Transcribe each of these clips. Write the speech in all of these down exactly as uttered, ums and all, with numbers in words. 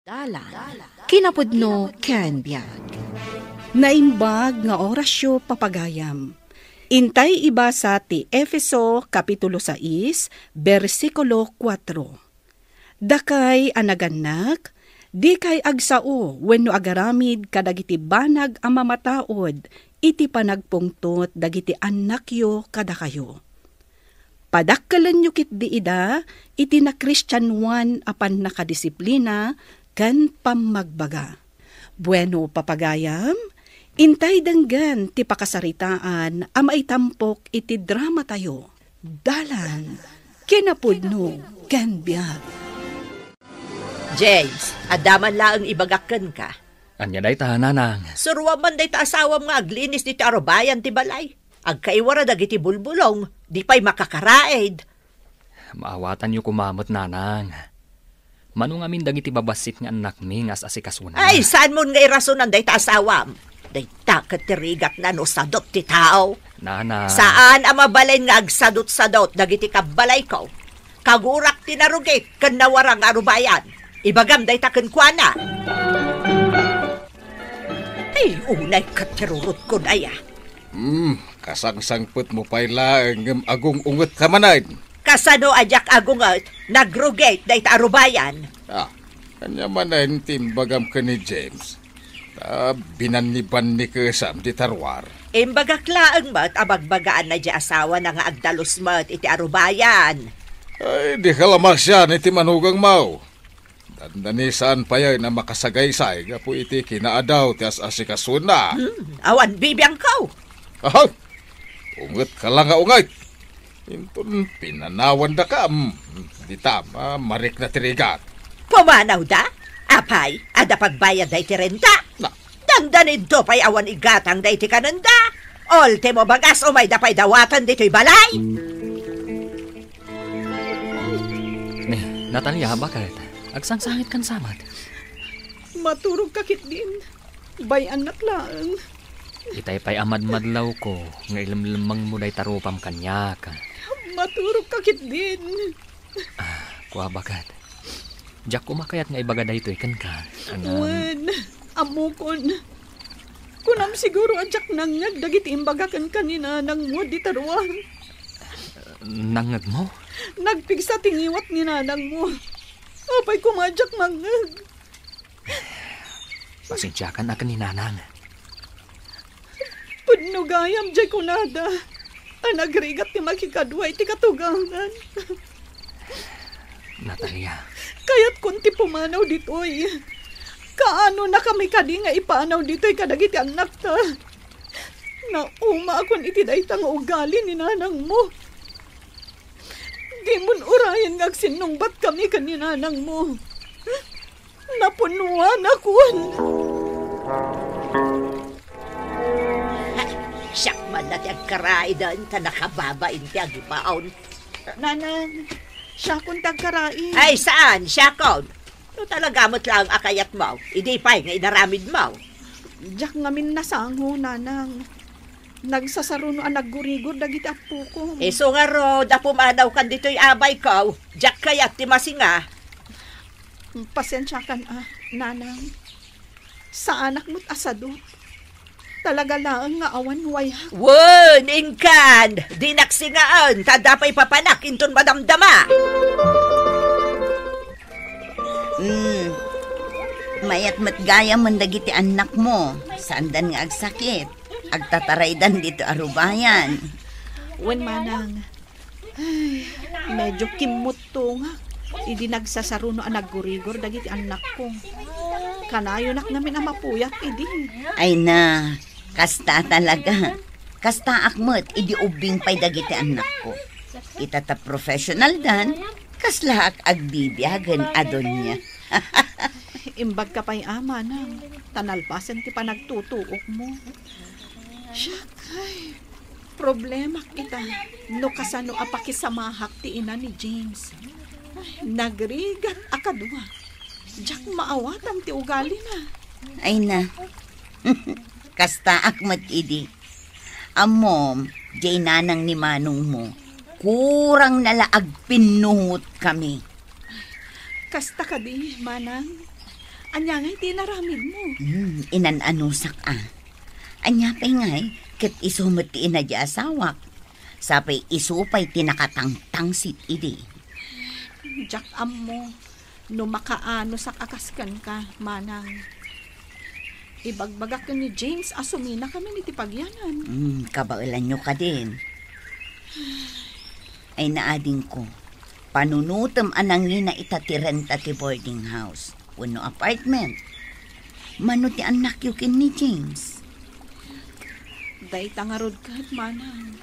Dalan, kinapudno ken biag. Naimbag nga orasyo, papagayam. Intay ibasa ti Efeso Kapitulo sais, bersikulo kuatro. Dakay a nagannak, dikay agsao wenno agaramid kadagiti banag a mamataud iti panagpungtot dagiti annakyo kadakayo. Padakkelenyo ketdi ida iti nakristianoan a pannakadisiplina ken pammagbaga. Bueno, papagayam, intay denggen ti pakasaritaan a maitampok iti dramatayo. Dalan, kinapudno, ken biag. James, adda man laeng ibagak kenka. Ania dayta, nanang? Suroam man dayta asawam nga aglinis ditoy arubayan ti balay. Agkaiwara dagiti bulbulong, di pay makakaraid. Maawatanyo koma met, nanang. Mano ngamin dagiti babassit nga annakmi nga as-asikasona? Ay, saanmon nga irasonan dayta asawam? Dayta ket ti rigatna no sadot ti tao. Nanang. Saan a mabalin nga agsadot-sadot dagiti kabbalayko. Kagurak ti narugit ken nawarang nga arubayan. Ibagam dayta kenkuana. Ay, unay ket ti rurutkon aya. Hmm, kasangsangpetmo pay laeng ngem agung-ungetka manen. Kasano a diak agunget? Nagrugit dayta arubayan. Ah, ania manen ti imbagam ken ni James? Ta binannibannikesam dita ruar. Imbagak laeng met a bagbagaanna diay asawana nga agdalus met iti arubayan. Ay, dika la masian iti manugangmo. Dandani saan payen a makasagaysay gapu iti kinaadaw ti as-asikasona. Hmm, awan bibiangko. Aha! Ungetka la nga unget. Inton pinanawandaka, mm, dita, ah, marikna ti rigat. Pumanawda? Apay, adda pagbayadda iti renta? Na. Dandaninto pay awan igatangda iti kanenda. Ultimo bagas, umayda pay dawaten ditoy balay. Ni, Natalia, baket? Agsangsangitkan sa met. Maturogka ketdin. Bay-annak laeng. Itay pay a madmadlawko nga ilemlemmengmo dayta rupam kaniak. Maturogka ketdin. Ah, kua, baket. Diak koma kayat nga ibaga daytoy kenka. Ngem, ammokon. Kunam siguro a diak nangngeg dagiti imbaga kenka ni nanangmo dita ruar. Nangngegmo? Nagpigsa ti ngiwat ni nanangmo. Apay koma a diak mangngeg? Pasensiakan a ken ni nanang. Pudno gayam diay kunada a nagrigat ti makikadua iti katugangan. Natalia. Kayatkon ti pumanaw ditoy. Kaanonakami kadi nga ipanaw ditoy kadagiti annakta? Naumaakon iti dayta nga ugali ni nanangmo. Dimon urayen nga agsinnungbatkami ken ni nanangmo. Napunnuanakon. Ay, siak man la ti agkaraiden ta nakababain ti agipaon. Nanang, siakon ti agkaraid. Ay, saan? Siakon. No talaga met laeng a kayatmo, idi pay nga inaramidmo. Diak ngamin nasango, nanang. Nagsasaruno a naggurigor dagiti appokon. Isu ngarud a pumanawkan ditoy abayko, diak kayat ti masinga. Pasensiakan a, nanang. Saanak met a sadot. Talaga laeng nga awan wayak. Wen, inkan! Dinak singaen, ta adda pay papanak inton madamdama. Hmm. Mayat met gayamen dagiti annakmo. Saandan nga agsakit. Agtataraydan ditoy arubayan. Wen, manang. Ay, medyo kimmuttongak idi nagsasaruno a naggurigor dagiti annakko. Kanayonak ngamin a mapuyat idi. Ay na, kasta talaga. Kastaak met idi ubbing pay dagiti annakko. Ita ta professionaldan, kaslaak agbibiagen a donia. Imbagka pay a, manang, ta nalpasen ti panagtutuokmo. Siak, ay, problemak ita no kasano a pakisamaak ti ina ni James. Ay, nagrigat a kadua. Diak maawatan ti ugalina. Ay na. Kastaak met idi. Ammom, diay nanang ni manongmo, kurangna la agpinnuhotkami. Kasta kadi, manang? Ania ngay ti inaramidmo? Hmm, inan-anusak a. Ania pay ngay, ket isu met ti ina di asawak. Sapay isu pay ti nakatangtangsit idi. Diak ammo no makaanusak a kas kenka, manang. Ibagbagak ken ni James a suminakamin iti pagyanan. Hmm, kabaelanyo kadin. Ay, naadingko. Panunotem a nangina ita ti renta ti boarding house wenno apartment. Mano ti annakyo ken ni James? Dayta ngarud ket, manang.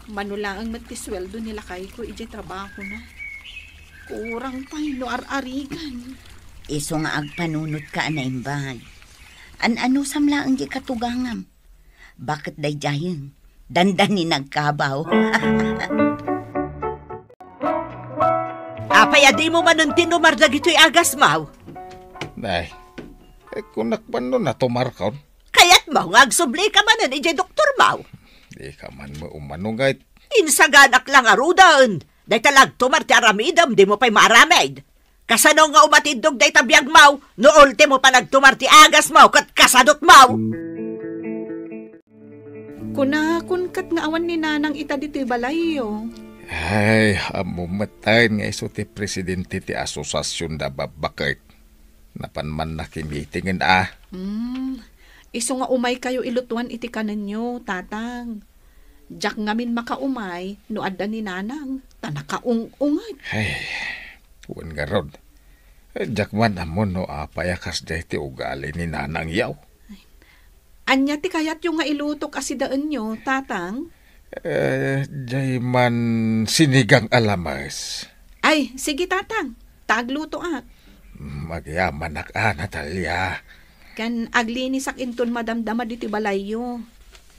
Mano laeng met ti sueldo ni lakayko idiay trabahona. Kurang pay no ar-arigan. Isu nga agpanunotka a naimbag. An-anusam laeng diay katugangam. Baket daydiayen, dandani nagkabaw. Apay a dimo manen tinumar dagitoy agasmaw? Nay, eh, kunak man no natumarkon. Kayatmo nga agsublika manen idiay doktormaw? Dika man mo umano ngay. Insaganak la ngaruden. Dayta la agtumar ti aramidem, dimo pay maaramid. Kasano nga umatiddog dayta biagmaw no ultimo panagtumar ti agasmaw ket kasadutmaw? Kunakon ket nga awan ni Nanang ita ditoy balayyo. Ay, ammom metten nga isu ti presidente ti asosasion da babbaket. Napan man nakimitingen a. Hmm, isu nga umaykayo ilutuan iti kanenyo, Tatang. Diak ngamin makaumay no adda ni Nanang, ta nakaung-unget. Ay, wen ngarud. Eh, diak man ammo no apay a kasdiay ti ugali ni Nanangyo. Ania ti kayatyo nga ilutok a sidaenyo, Tatang? Eh, diay man sinigang a lames. Ay, sige, Tatang. Ta aglutoak. Magyamanak a, Natalia. Ken aglinisak inton madamdama ditoy balayyo.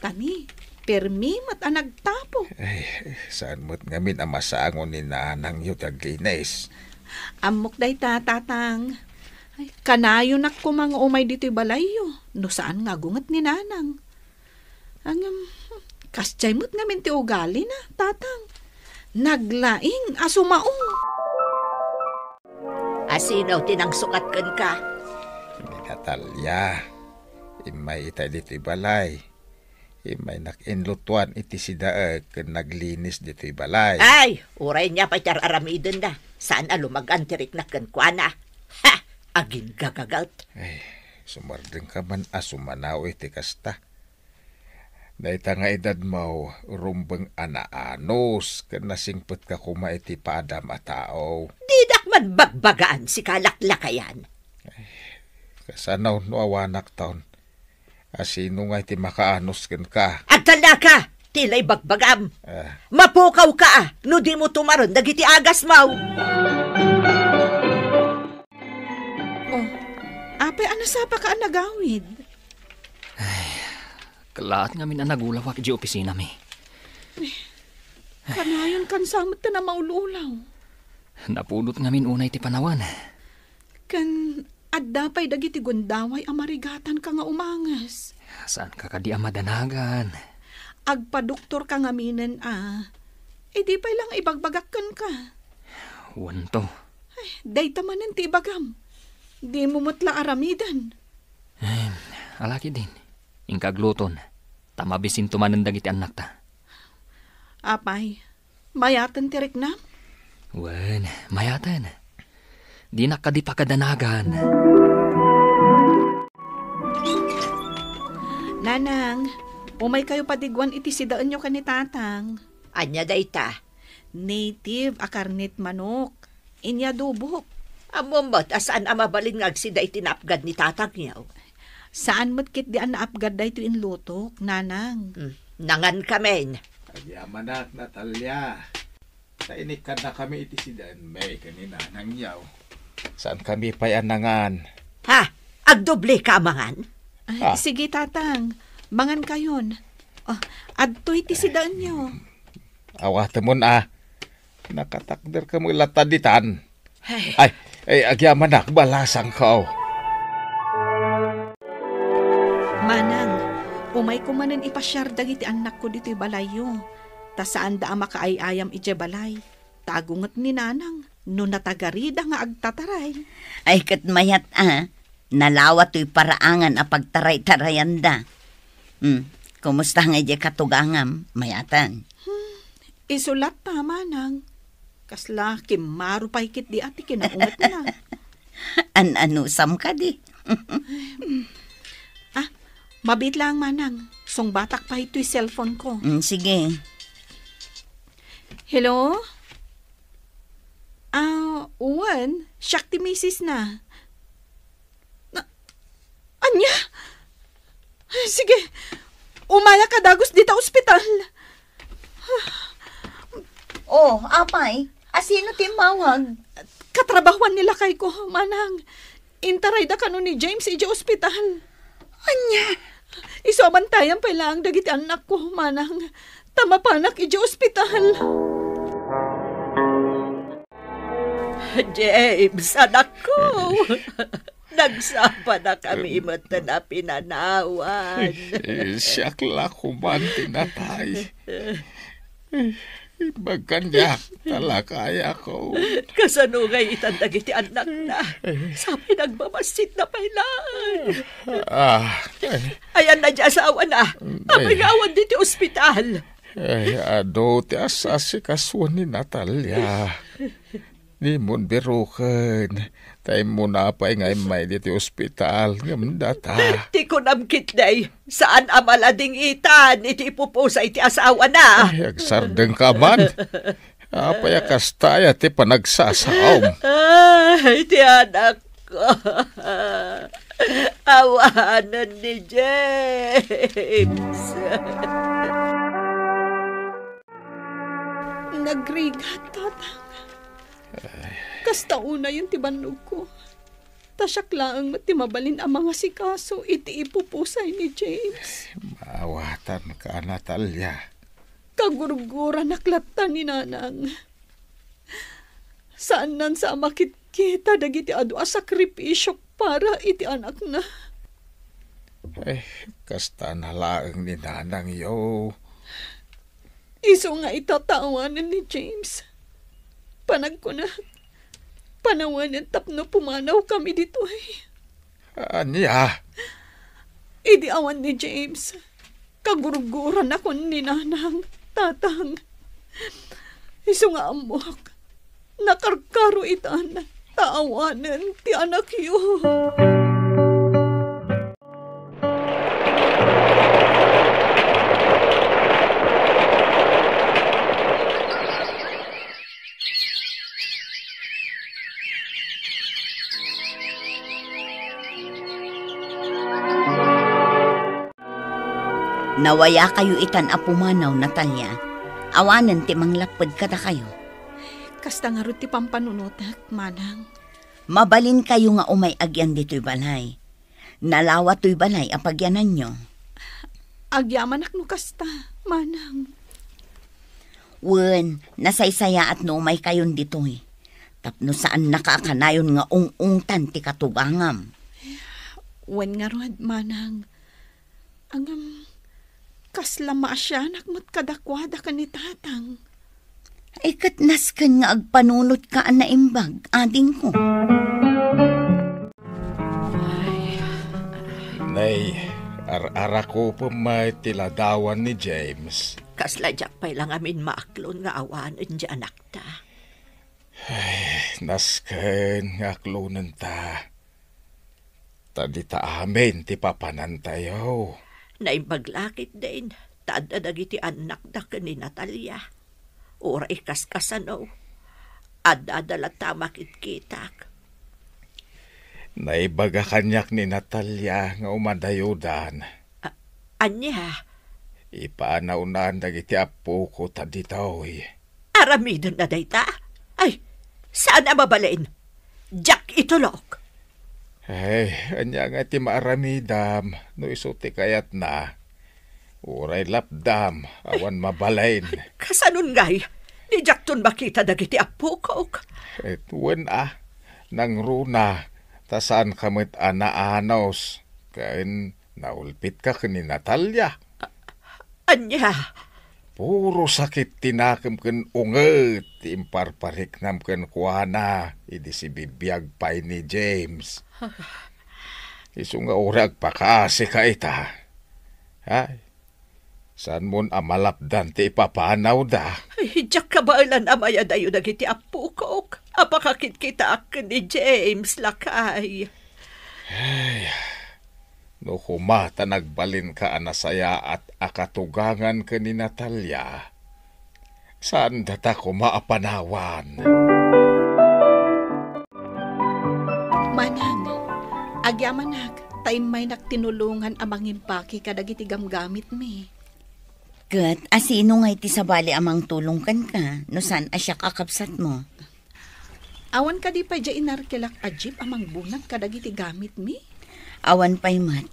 Tani, permi met a nagtapo. Ay, saan met ngamin a masango ni Nanangyo ti aglinis? Ammok dayta, Tatang. Ay, kanayonak koma nga umay ditoy balayyo, no saan nga agunget ni Nanang. Ngem, kasdiay met ngamin ti ugalina, Tatang. Naglaing a sumao. Asino ti nangsukat kenka? Ni Natalia. Immay ita ditoy balay. Immaynak inlutuan iti sidaek ken naglinis ditoy balay. Ay, uray nia pay ti ar-aramidenna. Saan a lumagan ti rikna kenkuana. Ha! Aginggagagat. Ay, sumardengka man a sumanaw iti kasta. Dayta nga edadmo, rumbeng a naanus ken nasingpetka koma iti paadam a tao. Dinak man bagbagaan, sikalaklakayan. Ay, kasano no awanakton? Asino nga iti makaanus kenka? Agtalnaka! Ti la ibagbagam! Ah. Mapukawka a no dimo tumaren dagiti agasmo! Oh, apay a nasapaka a nagawid? Ay, kellaat ngamin a nagulawak idiay opisinami. Kanayon kansa met ta namaul-ulaw. Napudot ngamin unay ti panawen. Ken adda pay dagiti gundaway a marigatanka nga umanges. Saanka kadi a madanagan? Agpadoktorka ngaminen a. Idi pay la nga ibagbagak kenka. Wen to. Ay, dayta manen ti ibagam. Dimo met la aramiden. Em, ala ketdin. Inka agluton. Ta mabisinto manen dagiti annakta. Apay, mayaten ti riknam? Wen, mayaten. Dinak kadi pakadanagan. Nanang, umaykayo padiguan iti sidaenyo ken ni Tatang. Ania dayta? Native a karnet manok. Inyadobok. Ammom met a saan a mabalin nga agsida iti naapgad ni Tatangyo. Saan met ketdi a naapgad daytoy inlutok, Nanang. Hmm, nangankamin. Agyamanak, Natalia. Ta inikkannakami iti sidaenmi ken ni Nanangyo. Saankami pay a nangan. Ha? Agdobleka a mangan? Ay, ah, sige, Tatang. Mangankayon. Oh, adtoy ti sidaenyo. Awatemon a. Nakatakderka met latta ditan. Ay. Ay, ay, agyamanak, balasangko. Manang, umayko manen ipasiar dagiti annakko ditoy balayyo. Ta saanda a makaay-ayam idiay balay. Ta agunget ni Nanang. no natagarida nga agtataray. Ay, ket mayat a, nalawa toy paraangan a pagtaraytarayanda. Hmm, kumusta nga idiay katugangam? Mayatan? Hmm, isu latta, manang. Kasla kimmaro pay ketdi a ti kinaungetna. An-anusam kadi? Ah, mabiit lang, manang. Sungbatak pay toy cellphone ko. Mm, sige. Hello? Ah, wen, siak ti misis na. Na, ania? Sige, umaya ka dagus dita ospital. Oh, apay, asino ti immawag? Katrabahuan ni lakayko, manang. Intarayda kano ni James idiay ospital. Ania? Isu a bantayan pay laeng dagiti annakko, manang. Ta mapanak idiay ospital. James, anakko. Nagsapadakami metten a pinanawan. Eh, siak la koman ti natay. Eh, imbag kaniak, talakayakon. Kasano ngay itan dagiti annakna? Sapay nagmamasidna pay laeng. Ah, eh. Ayanna ti asawana. Apay nga awan ditoy ospital? Ay, adu ti as-asikasuan ni Natalia. Dimon biroken, ta immuna pay nga immay ditoy ospital ngem data. Ti kunam ketdi, saan a malading itan iti ipupusay ti asawana. Ay, agsardengka man. Apay a kasta aya ti panagsasaom? Ay, ti anak ko. Awanen ni James. Nagrigat, Tatang. Kasta unayen ti bannogko. Ta siak laeng met ti mabalin a mangasikaso iti ipupusay ni James. Maawatanka, Natalia. Kagurgurannak latta ni Nanang. Saannan sa a makitkita dagiti adu a sakripisiok para iti anakna. Eh, kasta na laeng ni Nanangyo. Isu nga ita ta awanen ni James. Panagkunak, panawanen tapno pumanawkami ditoy. Ania? Idi awan ni James, kagurgurannakon ni Nanang, Tatang. Isu nga ammok, nakarkaro itan ta awanen ti anakyo. Nawayakayo itan a pumanaw, Natalia. Awanen ti manglapped kadakayo. Kasta ngarud ti pampanunotek, Manang. Mabalinkayo nga umay-agian ditoy balay. Nalawa toy balay a pagiananyo. Agyamanak no kasta, Manang. Wen, nasaysayaat no umaykayon ditoy. Tapno saannaka a kanayon nga ung-ungtan ti katugangam. Wen ngarud, Manang. Ngem, kasla maasianak met kadakuada ken ni Tatang. Ay, ket nasken nga agpanunotka a naimbag, adingko. Nay, ar-arakupem met ti ladawan ni James. Kasla diak pay la ngamin maaklon nga awanen ti anakta. Ay, nasken nga aklonenta. Ta dita amin ti papanantayo. Naimbag la ketdin, ta adda dagiti annakda ken ni Natalia. Uray kaskasano, adda-adda latta a makitkitak. Naibaga kaniak ni Natalia nga umadayodan. A-, ania? Ipaanawnan dagiti appoko ta ditoy. Aramidenna dayta? Ay, saan a mabalin. Diak itulok. Ay, ania nga ti maaramidam no isu ti kayatna? Uray lapdam, awan mabalin. Kasanon ngay? Ni diakton makita dagiti appokok. Et wen a, nangruna, ta saanka met a naanus, ken naulpitka ken ni Natalia. Ania? Puro sakit ti nakem ken unget ti imparpariknam kenkuana idi sibibiag pay ni James. Isu nga uray agpakaasika ita. Ay, saanmon a malapdan ti ipapanawda? Ay, diak kabaelan a mayadayo dagiti appokok a pakakitkitaak ken ni James, lakay. Ay, no koma ta nagbalinka a nasayaat a katugangan ken ni Natalia, saan data koma a panawan? Manang, agyamanak, ta immaynak tinulongan a mangimpake kadagiti gamgamitmi. Ket asino ngay ti sabali a mangtulong kenka, no saan a siak a kabsatmo? Awan kadi pay diay inarkelak a jeep a mangbunag kadagiti gamitmi? Awan pay met.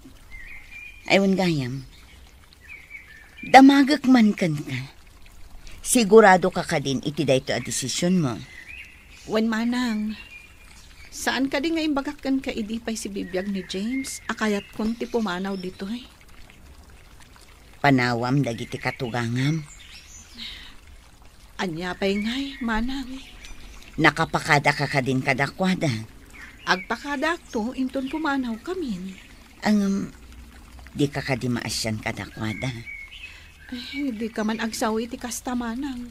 Ay, wen gayam. Damagek man kenka. Sigurado ka kadin iti daytoy a desisionmo? Wen, manang. Saan kadi nga imbagak kenka idi pay sibibiag ni James a kayatkon ti pumanaw ditoy? Panawam dagiti katugangam. Ania pay ngay, manang? Nakapakadaka kadin kadakuada? Agpakadakto inton pumanawkamin. Ngem, dika kadi maasian kadakuada? Ay, dika man agsaw iti kasta, manang.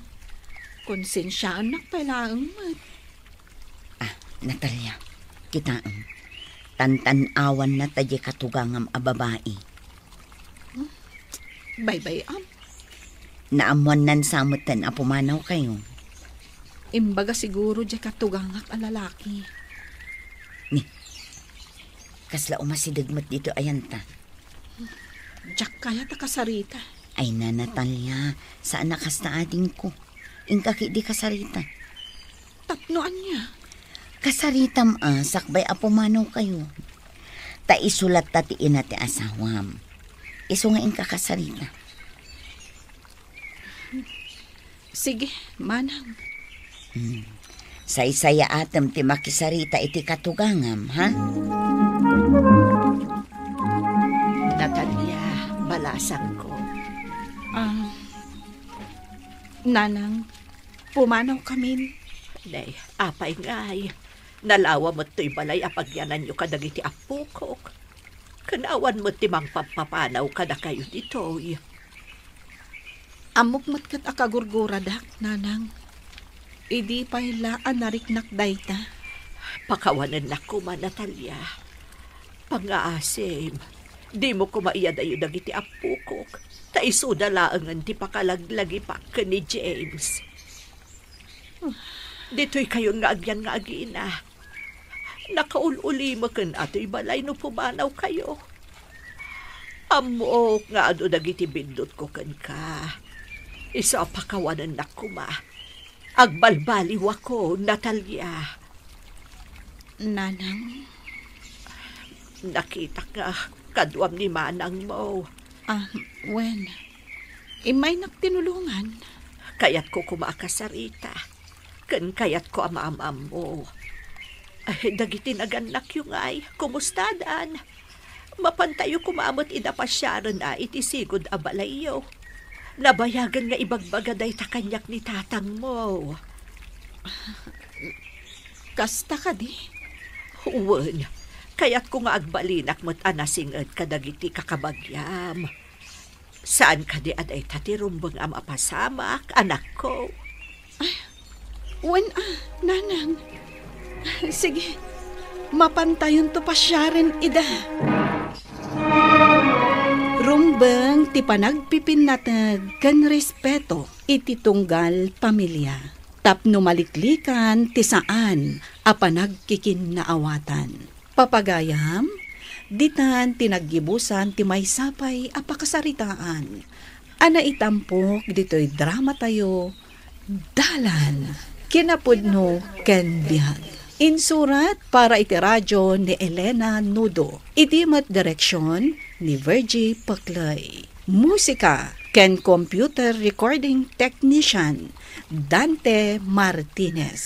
Konsensiaannak pay laeng met. Ah, Natalia, kitaem. Tantan-awanna ta diay katugangam a babai. Hmm? Baybay-am. Naammoannan sa metten a pumanawkayo. Imbaga siguro diay katugangak a lalaki. Ni, kasla umasideg met ditoy ayanta. Diak kayat a kasarita. Ay na, Natalia, saan a kasta, adingko. Inka ketdi kasarita. Tapno ania? Kasaritam a sakbay a pumanawkayo. Ta isu latta ti ina ti asawam. Isu nga inka kasarita. Sige, manang. Hmm. Saysayaatem ti makisarita iti katugangam, ha? Natalia, balasangko. Ah, nanang, pumanawkamin. Nay, apay ngay? Nalawa met toy balay a pagyananyo kadagiti appokok. Ken awan met ti mangpapapanaw kadakayo ditoy. Ammok met ket a kagurguradak, nanang. Idi pay la a nariknak dayta. Pakawanennak koma, Natalia. Pangngaasim, dimo koma iyadayo dagiti appokok, ta isuda laengen ti pakalaglagipak ken ni James. Ditoykayon nga agyan nga agina. Nakaul-ulimeken a toy balay no pumanawkayo. Ammok nga adu dagiti biddutko kenka. Isu a pakawanennak koma. Agbalbaliwakon, Natalia. Nanang? Nakitak nga kaduam ni manangmo. Ah, wen. Immaynak tinulongan. Kayatko koma a kasarita. Ken kayatko a maam-ammo. Ay, dagiti nagannakyo ngay, kumustadan? Mapantayo koma met ida pasiaren a iti sigud a balayyo. Nabayagen nga ibagbaga dayta kaniak ni tatangmo. Kasta kadi? Wen, kayatko nga agbalinak met a nasing-ed kadagiti kakabagiam. Saan kadi a dayta ti rumbeng a mapasamak, anakko? Wen a, nanang. Sige, mapantayonto pasiaren ida. Rumbeng ti panagpipinnateg ken respeto iti tunggal pamilia tapno maliklikan ti saan a panagkikinnaawatan. Papagayam, ditan ti naggibusan ti maysa pay a pakasaritaan a naitampok ditoy dramatayo, Dalan, Kinapudno ken Biag. Insurat para iti radio ni Elena Nudo. Idi met direksion ni Virgie Paclay. Musika ken computer recording technician, Dante Martinez.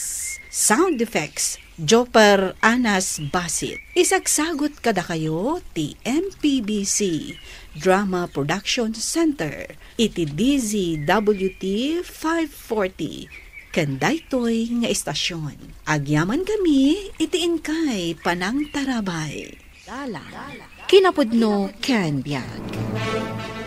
Sound effects, Joper Anas Basit. Isagsagut kadakayo ti M P B C Drama Production Center iti D Z W T five forty ken daytoy nga istasyon. Agyaman kami iti inkay panangtarabay. Dalan. Kinapudno ken biag.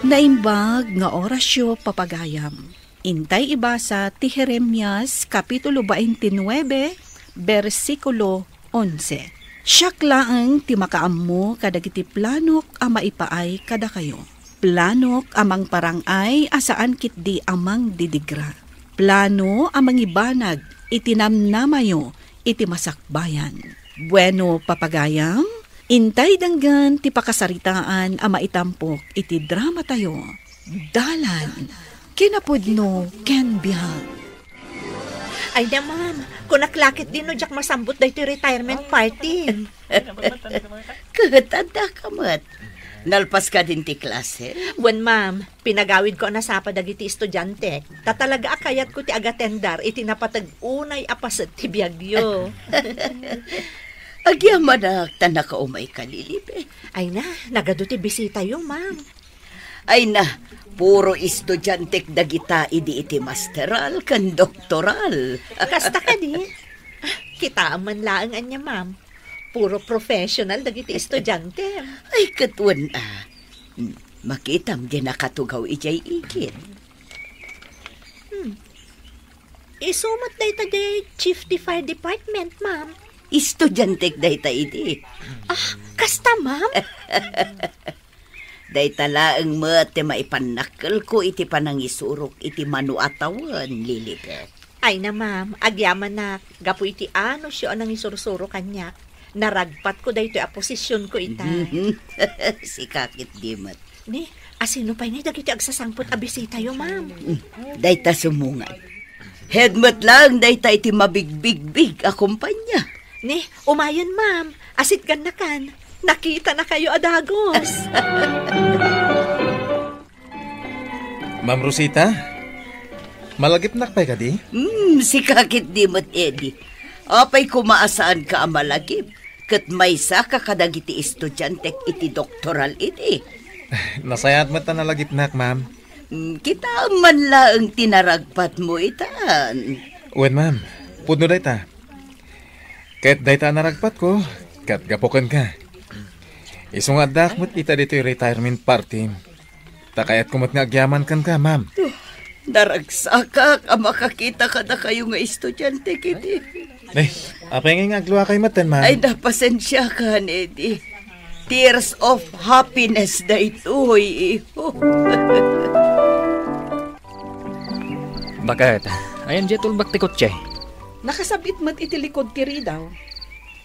Naimbag nga orasyo, papagayam. Intay ibasa ti Jeremias, Kapitulo twenty-nine, bersikulo onse. Siak laeng ti makaammo kadagiti planok a maipaay kadakayo. Planok a mangparang-ay a saan ketdi a mangdidigra. Plano a mangibanag iti namnamayo iti masakbayan. Bueno, papagayam, intay denggen ti pakasaritaan a maitampok iti dramatayo. Dalan, kinapudno ken biag. Ay na, ma'am. Kunak la ketdi no diak masambut daytoy retirement party. Ket adda ka met. Nalpas ka din ti klase? Wen, ma'am. Pinagawidko a nasapa dagiti estudiantek. Ta talaga a kayatko ti agatendar iti napateg unay a paset ti biagyo. Agyamanak ta nakaumay ka, Lilibe. Ay na, nagadu ti bisitayo, ma'am. Ay na, puro estudiantek dagita idi iti masteral ken doktoral. Kasta kadi? Kitaem man laeng ania, ma'am. Puro professional dagiti estudiante. Ay, ket wen a. Hmm, makitam di nakatugaw idiay igid. Hmm. Isu met dayta di chief ti fire department, ma'am. Estudiantek dayta idi. Ah, kasta, ma'am? Dayta laeng met ti maipannakkelko iti panangisurok iti mano a tawen, Lilibet. Ay na, ma'am, agyamanak, gapu iti anusyo a nangisursurok kaniak, naragpatko daytoy a posisionko ita. Sika ketdi met. Ni, asino pay ngay dagiti agsasangpet a bisitayo, ma'am? Dayta sumungad. Head met laeng dayta iti mabigbigbig a kompanya. Ni, umayen, ma'am. Asitgannakan. Nakitanakayo a dagus. Ma'am Rosita, malagipnak pay kadi? Hmm, sika ketdi met, Eddie. Apay koma a saanka a malagip, ket maysaka kadagiti estudiantek iti doktoral idi. Nasayaat met ta nalagipnak, ma'am. Hmm, kitaem man laeng ti naragpatmo itan. Wen, ma'am. Pudno dayta. Ket dayta a naragpatko, ket gapu kenka. Isu nga addaak met ita ditoy retirement party. Ta kayatko met nga agyaman kenka, ma'am. Naragsakak a makakita kadakayo nga estudiante idi. Eh, apay ngay nga agluakayo metten, ma'am? Ay, napasensiakan, Eddie. Tears of happiness daytoy, iho. Baket, ayan diay tulbak ti kotse? Nakasab-it met iti likod ti ridaw.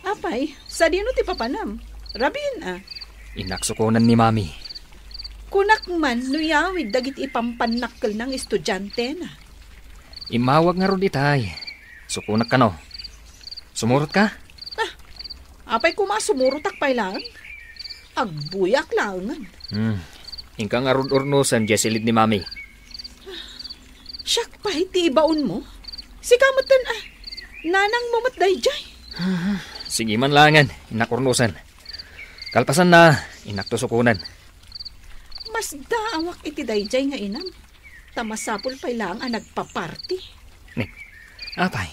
Apay, sadino ti papanam? Rabiin a. Innak sukonen ni Mami. Kunak man no yawid dagiti ipampannakkelna nga estudiantena. Immawag ngarud itay. Sukonak kano. Sumurotka? Ah, apay koma a sumurotak pay laeng? Agbuyak laengen. Hmm. Inka ngarud urnosen diay silid ni Mami. Siak pay ti ibaonmo? Sika metten a. Nanangmo met daydiay. Sige man laengen, innak urnosen. Kalpasanna, innakto sukonen. Masdaawak iti daydiay nga inam. Ta masapul pay laeng a nagpaparti. Ni, apay,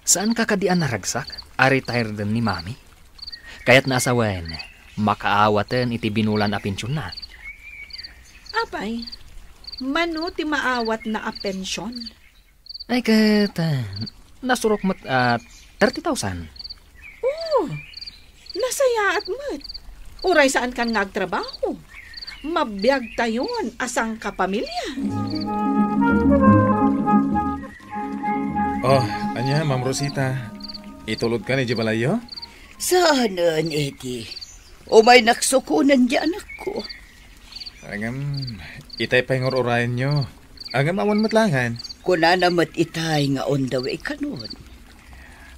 saanka kadi a naragsak a retireden ni Mami? Kayatna a sawen, makaawaten iti binulan a pensionna. Apay, mano ti maawatna a pension? Ay ket, ah, nasurok met a thirty thousand. Oh, nasayaat met. Uray saankan nga agtrabaho. Mabiagtayon a sangkapamilya. Oh, ania, Ma'am Rosita? Itulodkan idiay balayyo? Saanen, Eddie. Umaynak sukonen diay anakko. Ngem, itay pay nga ur-urayenyo. Ngem, awan met laengen. Kunana met itay nga on the way kanon.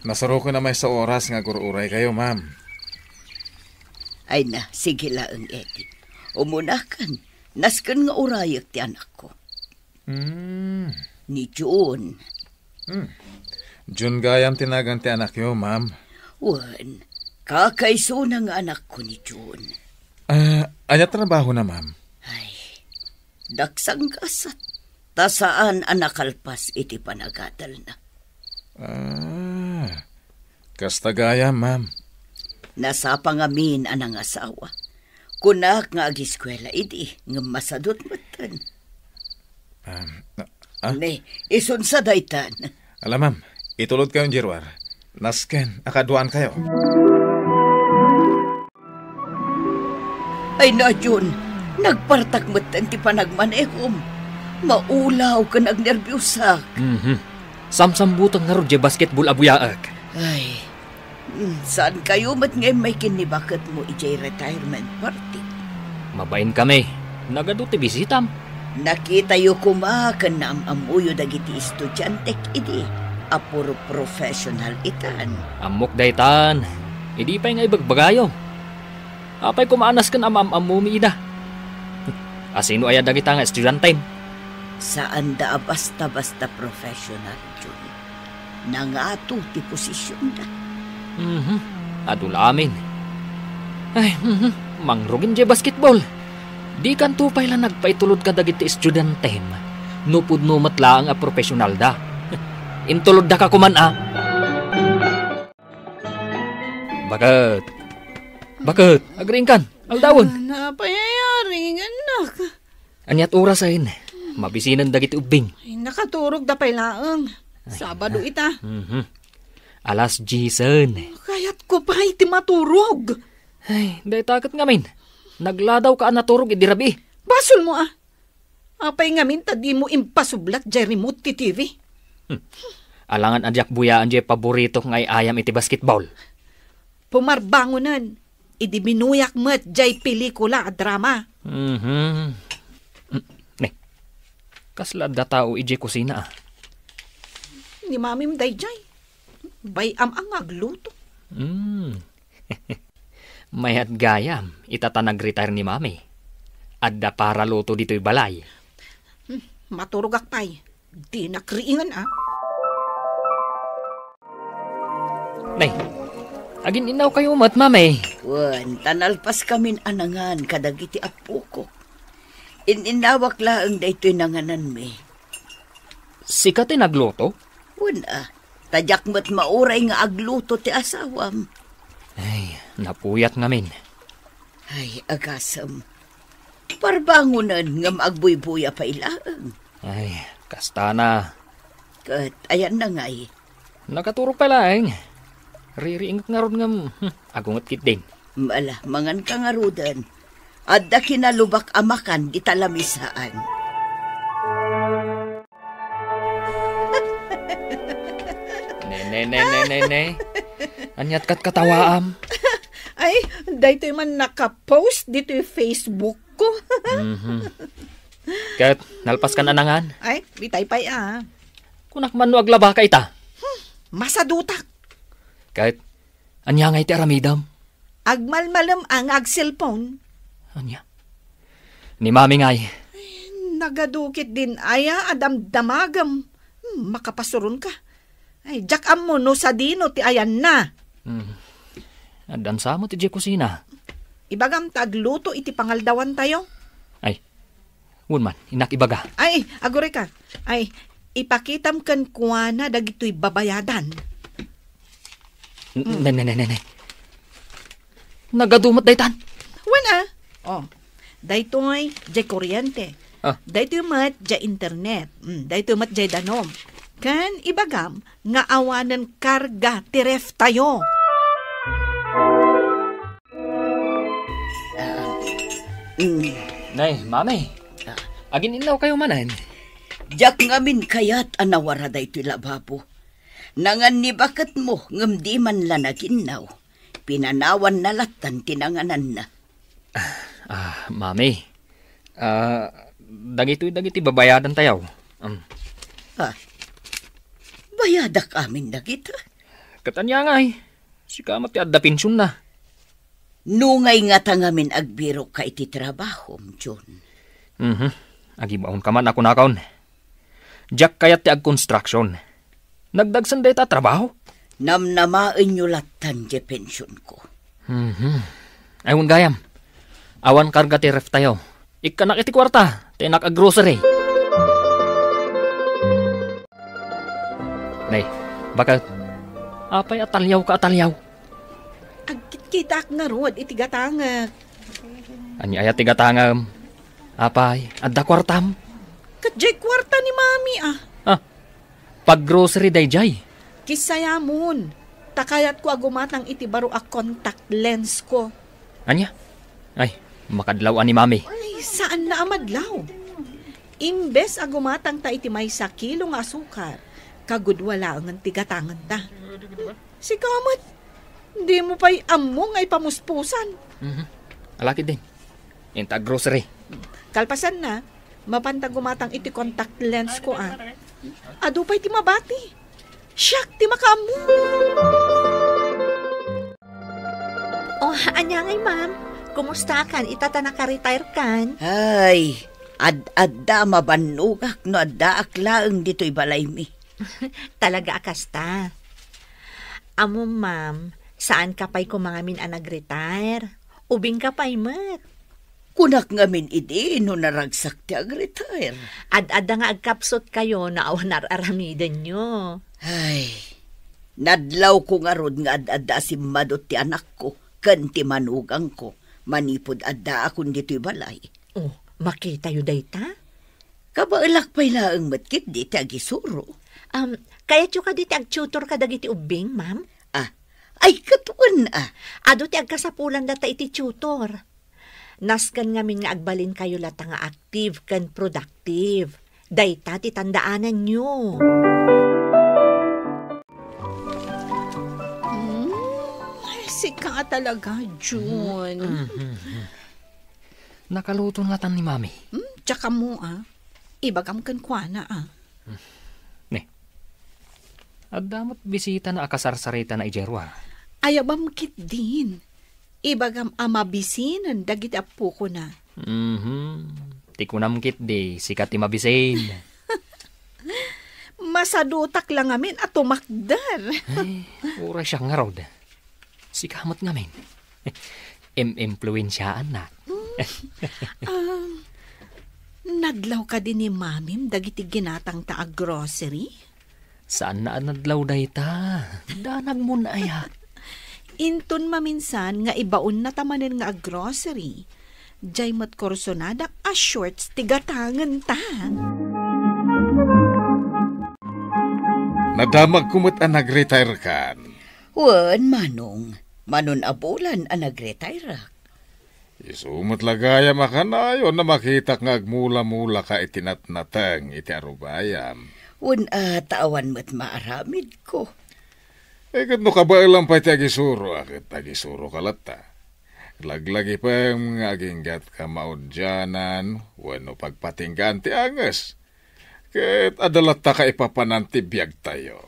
Nasuroken a maysa oras nga agur-uraykayo, ma'am. Ay na, sige laeng, Eddie. Umunakan, nasken nga urayek ti anakko. Hmm. Ni June. Hmm. Jun gayam ti nagan ti anakyo, ma'am. Wen, kakaisuna nga anakko ni Jun. Ah, ania trabahona, ma'am? Ay, daksanggasat. Ta saan a nakalpas iti panagadalna. Ah, kasta gayam, ma'am. Nasapa ngamin a nangasawa. Kunak nga agiskuela idi, ngem masadut metten. Um, ah? Ne, isunsa daytan. Ala, ma'am, itulod kayo, Gerwar. Nasken, akaduan kayo. Ay, na, Jun, nagpartak metten ti panagmanehom. Maulaw ken agnerbiosak. Mhm. Samsambutek ngarud jay basketball a buyaek. Ay, mm, saan kayo met nga immay ken ni baketmo ijay retirement party? Mabain kami. Nagadu ti bisitam. Nakitayo koma ken naam-ammoyo dagiti estudiantek idi a puro professional itan. Ammok daytan. Idi pay nga ibagbagayo. Apay koma a nasken a maam-ammomi ida? A sino aya dagita nga estudiantem? Saanda a basta-basta professional, Jun. Nangato ti posisionda. Mhm. Adu la amin. Ay, mhm. Mangrugin jay basketball. Dikanto pay la nagpaitulod kadagiti estudiantem. No pudno met laeng a professionalda. Intuluddaka koman a. Baket. Baket, agriingkan. Aldawen. Ah, napay ayari, anak? Aniat orasen? Mabisinen dagiti ubbing. Ay, nakaturog da pay laeng. Ay, Sabado na. Ita. Mhm. Alas diesen. Kayatko pay ti maturog. Ay, dayta ket ngamin. Nagladawka a naturog idi rabii. Basolmo a. Apay ngamin ta dimo impasublat jay remote ti T V? Hmm. Alangan a diak buyaan jay paboritok nga ay-ayam iti basketball. Pumarbangonen, idi binuyak met jay pelikula a drama. Mhm. Hmm. Ne. Kasla adda tao idiay kusina, a. Ni mamim dayjay. Bay-am a nga agluto. Hmm. Mayat gayam, ita ta nag-retire ni Mami. Adda para luto ditoy balay. Hmm, maturogak pay. Dinak riingen, a. Nay, agin-innaw kayo met, Mami. Wen, ta nalpas kamin a nangan kadagiti appoko. In-innawak laeng daytoy nangananmi. Sika ti nagluto? Wen a, ta diak met mauray nga agluto ti asawam. Ay, napuyat ngamin. Ay, agasem. Parbangonen ngem agbuybuya pay laeng. Ay, kastana. Ket ayanna ngay? Nakaturog pay laeng. Ririingek ngarud ngem, hmm, agunget ketdin. Ala, manganka ngaruden. Adda kinalubak a makan dita lamisaan. Ne, ne, ne, ne, ne, ne. Aniat kat katawaam? Ay, daytoy man nakapost ditoy Facebook ko. Mhm. Ket, nalpaskan a nangan? Ay, itay pay a. Kunak man no aglabaka ita? Hmm, masadutak. Ket, ania ngay ti aramidem? Agmalmalem a nga agselpon. Ania? Ni Mami ngay? Ay, nagadu ketdin aya a damdamagem. Hmm, makapasuronka. Ay, diak ammo no sadino ti ayanna. Hmm. Addan sa met idiay kusina. Ibagam ta agluto iti pangaldawantayo. Ay, wen man, innak ibaga. Ay, aguray ka. Ay, ipakitam kenkuana dagitoy babayadan. N-, ne, ne, ne, ne, ne. Nagadu met daytan. Wen a. Oh, daytoy, jay kuryente. Ah. Daytoy met, jay internet. Mm, daytoy met, jay danom. Ken ibagam nga awanen karga ti ref tayo. Ah, mm. Nay, Mami. Ah. Agin-innaw kayo manen? Diak ngamin kayat a nawara daytoy lababo. Nangan ni baketmo ngem di man la naginnaw. Pinanawanna lattan ti nangananna. Ah, Mami. Ah, dagitoy dagiti babayadantayo. Um. Ah, bayadak amin dagita? Ket ania ngay? Sika met ti adda pensionna. No ngay ngata ngamin agbirokka iti trabahom, Jun. Mhm. Agibaonka man a kunakon. Diak kayat ti agkonstruksion. Nagdagsen dayta a trabaho? Namnamaenyo lattan diay pensionko. Mhm. Ay, wen gayam. Awan karga ti ref tayo. Ikkanak iti kuarta, ta innak a grocery. Nay, baket. Apay a taliawka a taliaw? Agkitkitaak ngarud iti gatangek. Ania aya ti gatangem? Apay, adda kuartam? Ket diay kuarta ni Mami, ah. Ah, pag-grocery daydiay? Kisayamon, ta kayatko a gumatang iti baro a contact lens ko. Ania? Ay, makadlaw a ni Mami. Ay, saan na a madlaw. Imbes a gumatang ta iti maysa kilo nga asukar, kagudua laengen ti gatangen ta. Sika met, dimo pay ammo nga ipamuspusan. Mhm. Alakid din. Inta grocery. Kalpasan na, mapanta gumatang iti contact lens ko, ah. Adu pay ti mabati. Siak ti makaammo. Oh, ania ngay, ma'am? Kumusta kan? Ita ta naka-retire kan? Ay, ad-adda mabannogak no addaak laeng ditoy balaymi. Talaga a kasta. Amo, ma'am, saan ka pay koma ngamin a nag-retire? Ubing ka pay met. Kunak ngamin idi no naragsak ti ag-retire. Ad-adda nga agkapsut kayo no awan ar-aramidenyo. Ay, nadlawko ngarud nga ad-adda a simmadut ti anakko ken ti manugangko manipud addaakon ditoy balay. Oh, makitayo dayta? Kabaelak pay laeng met ketdi ti agisuro. Um, kayatyo kadi ti agtutor kadagiti ubbing, ma'am? Ah, ay, ket wen, ah. Adu ti agkasapulan latta iti tutor. Nasken ngamin nga agbalinkayo latta nga active ken productive. Dayta ti tandaananyo. Hmm, sika talaga, Jun. Mhm. Nakaluto na tan ni Mami. Hmm, tsaka mo, ah. Ibagam kenkuana, ah. Ne. Adda met bisita na a kasarsaritana idiay ruar. Ayabam ketdin. Ibagam a mabisinen dagiti appokona. Mhm. Ti kunam ketdi, sika ti mabisin. Masadutak la ngamin a tumakder. Ay, uray siak ngarud. Sika met ngamin. Im-impluensiaannak. Mm. Um, nadlaw kadi ni Mamim dagiti ginatangta a grocery? Saan na a nadlaw dayta. Danagmon aya. Inton maminsan nga ibaonnata manen nga aggrocery, diay met kursonadak a shorts ti gatangenta. Nadamagko met a nag-retire kan. Wen, Manong, manon a bulan a nag-retire-ak. Isu met la gayam a kanayon a makitak nga agmula-mulaka iti natnateng iti arubayam. Wen a, ta awan met maaramidko. Eh, ket no kabaelam pay ti agisuroak, ket agisuroka latta. Laglagipem nga aginggatka maudianan wenno pagpatinggaan ti anges. Ket adda latta kaipapanan ti biagtayo.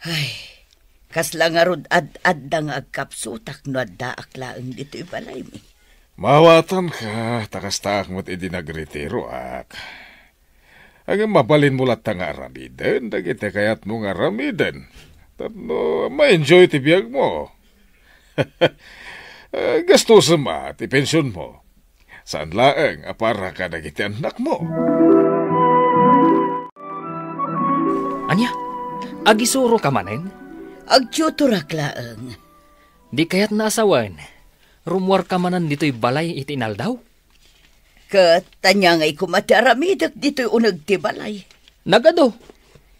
Ay, kasla ngarud ad-adda nga agkapsutak no addaak laeng ditoy balaymi. Maawatanka, ta kastaak met idi nagretiroak. Ngem mabalinmo latta nga aramiden dagiti kayatmo nga aramiden tapno ma-enjoy ti biagmo. Eh, gastusem a ti pensionmo. Saan laeng a para kadagiti annakmo. Ania? Agisuroka manen? Agtutorak laeng. Di kayatna a sawen, rummuarka manen ditoy balay iti inaldaw? Ket ania ngay koma ti aramidek ditoy uneg ti balay? Nagadu.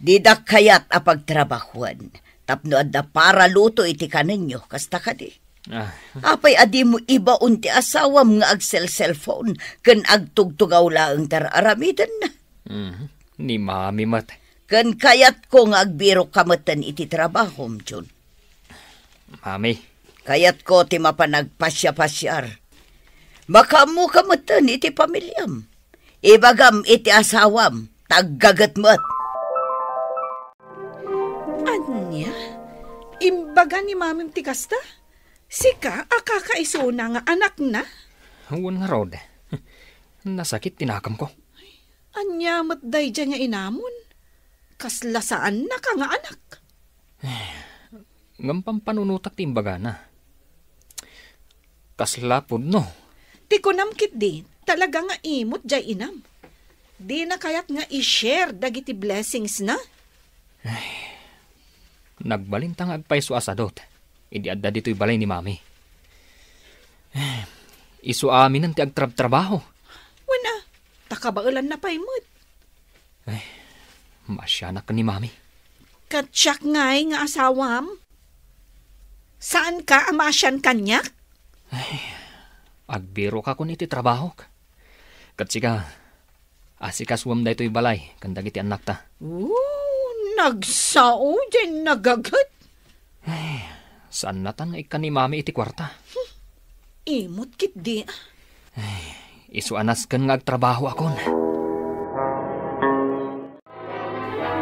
Didak kayat a pagtrabahoen tapno adda para luto iti kanenyo, kasta kadi? Ah. Apay a dimo ibaon ti asawam nga agselselphone ken agtugtugaw laeng ti ar-aramidenna? Mhm. Ni Mami met. Ken kayatko nga agbirokka metten iti trabahom, Jun. Mami. Kayatko ti mapan agpasiapasiar. Makaammoka metten iti pamiliam. Ibagam iti asawam, ta aggaget met. Ania? Imbaga ni Mamim ti kasta? Sika a kakaisuna nga anakna? Wen ngarud. Nasakit ti nakamko. Ania met daydiay nga inamon? Kasla saannaka nga anak. Ngem pampanunotak ti imbagana. Kasla pudno. Ti kunam ketdi, talaga nga imot jay inam. Dina kayat nga i-share dagiti blessingsna? Nagbalinta nga agpayso a sadut idi adda ditoy balay ni Mami. Isu aminen ti agtrabtrabaho. Wen a, ta kabaelanna pay met. Ay, maasianak ken ni Mami. Ket siak ngay nga asawam? Saanka a maasian kaniak? Ay, agbirokakon iti trabahok. Ket sika, asikasuem daytoy balay ken dagiti annakta. Oh, nagsao diay nagaget. Ay, saannatan nga ikkan ni Mami iti kuarta. Imot ketdi. Ay, isu a nasken nga agtrabahoakon.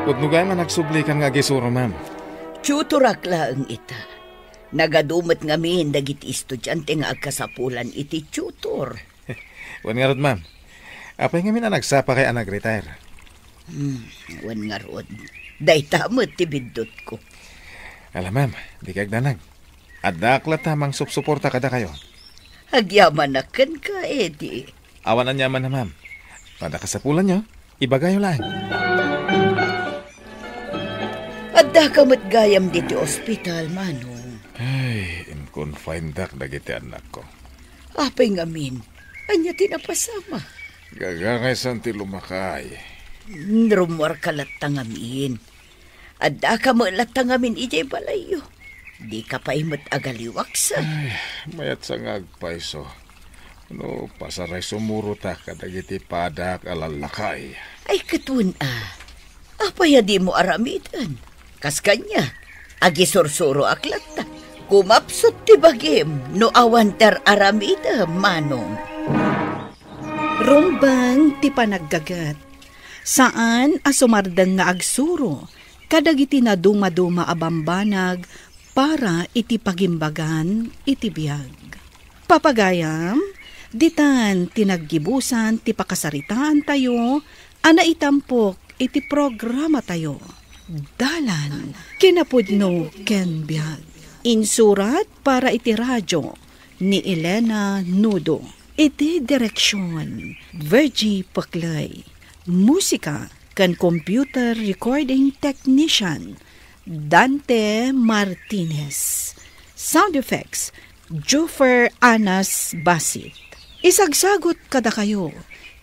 Pudno gayam a nagsublikan nga agisuro, ma'am. Tutorak laeng ita. Nagadu met ngamin dagiti estudiante nga agkasapulan iti tutor. Wen ngarud, ma'am. Apay ngamin a nagsapakay a nag-retire? Hmm, wen ngarud. Dayta met ti biddutko. Ala, ma'am, dikay agdanag. Addaak latta a mangsupsuporta kadakayo. Agyamanak kenka, Eddie. Awan aniamanna, ma'am. No adda kasapulanyo, ibagayo laeng. Addaka met gayam ditoy ospital, Manong. Ay, in-confinedak dagiti annakko. Apay ngamin, ania ti napasama? Gagangaysan ti lumakay. Rummuarka latta ngamin. Addaka met latta ngamin idiay balayyo. Dika pay met agaliwaksa. Ay, mayatsa nga agpayso. No, pasaray sumurotak kadagiti padaak a lallakay. Ay, ket wen a. Apay a dimo aramiden? Kas kaniak, agisursuroak latta. Kumapsut ti bagim no awan ti ar-aramidem, Manong. Rumbeng ti panaggaget. Saan a sumardeng nga agsuro kadagiti nadumaduma a bambanag para iti pagimbagan iti biag. Papagayam, ditan ti naggibusan ti pakasaritaantayo a naitampok iti programatayo, Dalan, Kinapudno ken Biag. Insurat para iti radio ni Elena Nudo. Iti direksion, Virgie Paclay. Musika ken computer recording technician, Dante Martinez. Sound effects, Juffer Anas Basit. Isagsagut kadakayo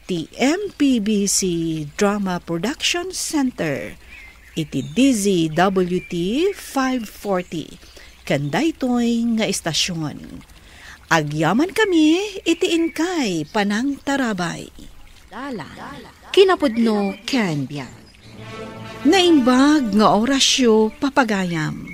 ti M P B C Drama Production Center iti D Z W T five forty ken daytoy nga istasion. Agyamankami iti inkay panangtarabay. Dalan, Kinapudno ken Biag. Naimbag nga orasyo, papagayam.